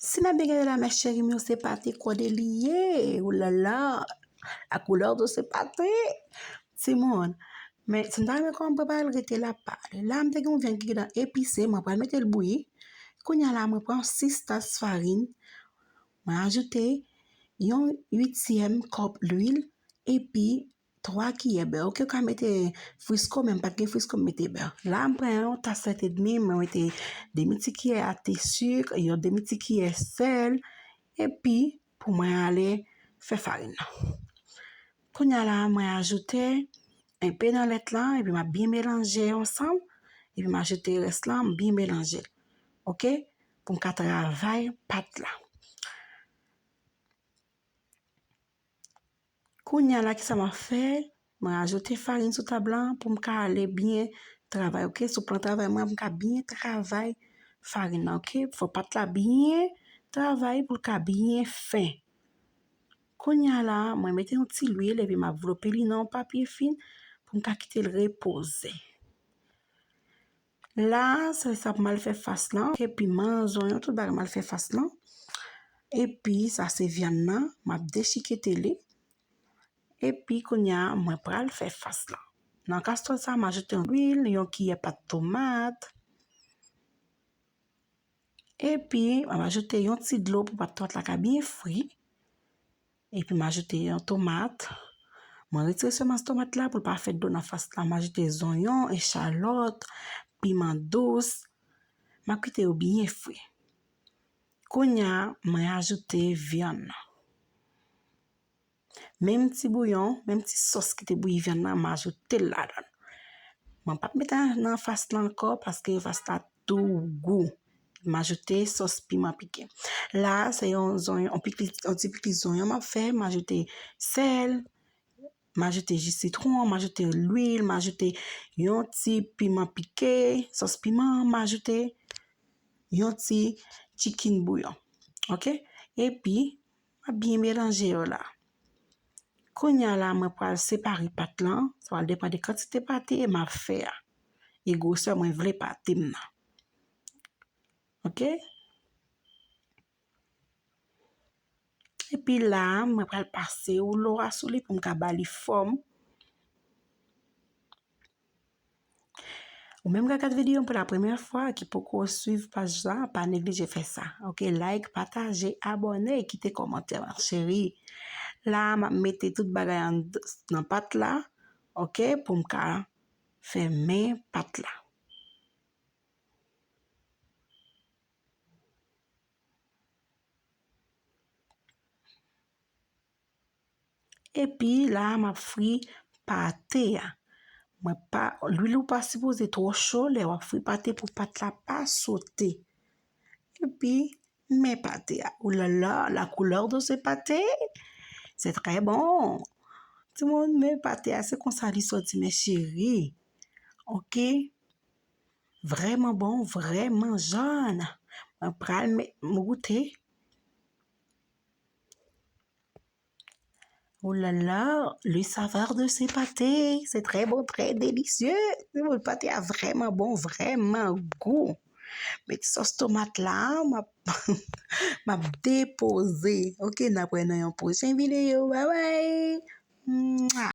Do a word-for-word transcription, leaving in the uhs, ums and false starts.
Si n ap byen gade la, mes chéris, men se pate kòde li ye. Oulala, la couleur de ce pate. Timoun, men si n ta renmen kòman m prepare l, rete la pale. La, m te gen yon vyann ki gentan epise, mwen pral mete l bouyi. Kounye a la, mwen pran sis tas farin, mwen ajoute yon uityèm kòp lwil, epi twa kiyè bè. Oke, ou ka mete Frisco, men m pa t gen Frisco, m mete bè. La, m pran yon tas sèt edmi, mwen mete demi ti kiyè a te sik, yon demi ti kiyè sèl, epi pou mwen ale fè farin nan. Kounye a la, mwen ajoute enpe nan lèt lan, epi m ap byen melanje yo ansanm, epi m ajoute rès lan, m byen melanje l. Oke? Pou m ka travay pat la. Kounye a la, kisa m ap fè? Mwen ajoute farin sou tab lan pou m ka ale byen travay, oke? Sou plan travay mwen, pou m ka byen travay farin nan, oke? Fò pat la byen travay pou l ka byen fen. Kounye a la, mwen mete yon ti lwil epi m ap vlope li nan yon papye fim pou m ka kite l repoze. La, se sa pou m al fè fas lan. Oke, piman, zonyon, tout bagay m al fè fas lan. Epi, sa se vyann nan, m ap dechikete li. Epi, kounye a, mwen pral fè fas lan. Nan kastwòl sa, m ajoute yon lwil, yon kiyè pat tomat. Epi, m ap ajoute yon ti dlo pou pat, pat la ka byen fri. Epi, m ajoute yon tomat. Mwen retire semans tomat la pou l pa fè dlo nan fas la. M ajoute zonyon, echalòt, piman dous. M ap kite yo byen fri. Kounye a, mwen ajoute vyann nan. Menm ti bouyon, menm ti sòs ki te bouyi vyann nan, m ajoute l ladan l. Mwen p ap mete nan fas la ankò paske fas la tou gou. M ajoute sòs piman pike. La, se yon zonyon, yon pikli, yon ti pikli zonyon m ap fè. M ajoute sèl, m ajoute ji sitwon, m ajoute lwil, m ajoute yon ti piman pike, sòs piman, m ajoute yon ti chicken bouyon. Oke? Epi, m ap byen melanje yo la. Kounye a la, mwen pral separe pat lan. Sa pral depann de kantite pate m ap fè a. E gwosè mwen vle pate m nan. Oke? Epi la, mwen pral pase woulo a sou li pou m ka ba li fòm. Ou menm k ap gad videyo m pou la premyè fwa, ki poko swiv paj sa, pa neglije fè sa. Oke, like, pataje, abòne, kite kòmantè, ma chérie. La, m ap mete tout bagay an, nan pat la, oke, pou m ka fèmen pat la. Epi la, m ap fri pate a. Mwen pa, lwil ou pa sipoze twò cho lè w ap fri pate pou pat la pa sote. Epi, men pate a. Oulala, la couleur de ce pate, c'est très bon. Timoun, men pate a, se konsa li soti, mes chéris. Oke? Vrèman bon, vrèman jòn. Mwen pral met, m goute. Oh là là, le saveur de ce pâté, c'est très bon, très délicieux. Timoun, pate a vrèman bon, vrèman gou. Met sòs tomat la, m ap, m ap depoze. Oke, n ap wè nan yon pwochen videyo. Bye bye. Mwa.